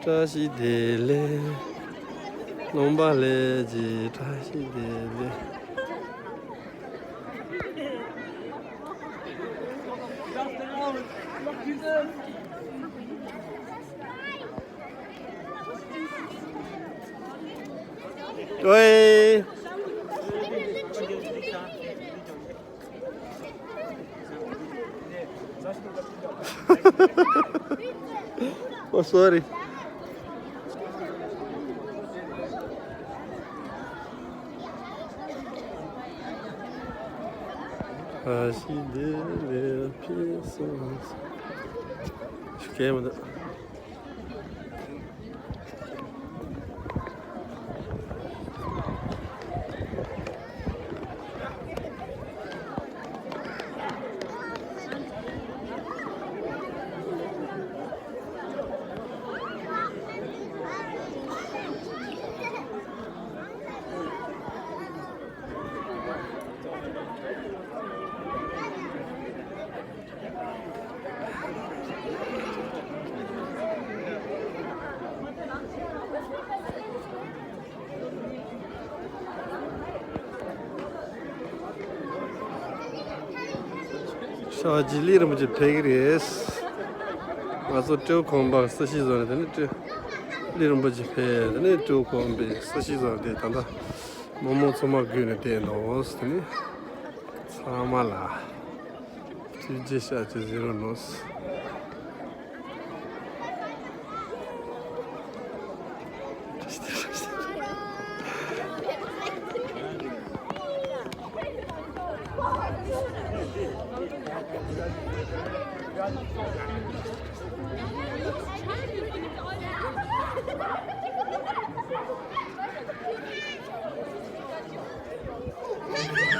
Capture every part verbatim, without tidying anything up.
བཀྲ་ཤིས་བདེ་ལེགས། ལུང་པ་ལས་ཀྱི་བཀྲ་ཤིས་བདེ་ལེགས། ཨོའེ། Oh, sorry. ཨ་ཤི་དེ་ལེ་ཕི་སོང་། ཤུ་ཀེ་མ་ད། ཤ་ཇི་ལི་རིན་པོ་ཆེ་ཕེབས་ཀྱི་རེད། ང་ཚོ་སྤྲེའུ་ཁང་པ་ས་གཞི་བཟོ་ནས་དེ་ནས་སྤྲེའུ་ལི་རིན་པོ་ཆེ་ཕེབས། དེ་ནས་སྤྲེའུ་ཁང་པའི་ས་གཞི་བཟོ་ནས་དེ་ད་ལྟ་མི་མང་ཚང་མ་སྒུག་ནས་བསྡད་འདུག་དེ་ནས་ཚང་མ་ལ་ཐུགས་རྗེ་ཆེ་ཞུ་རྒྱུ་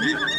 ཡིན།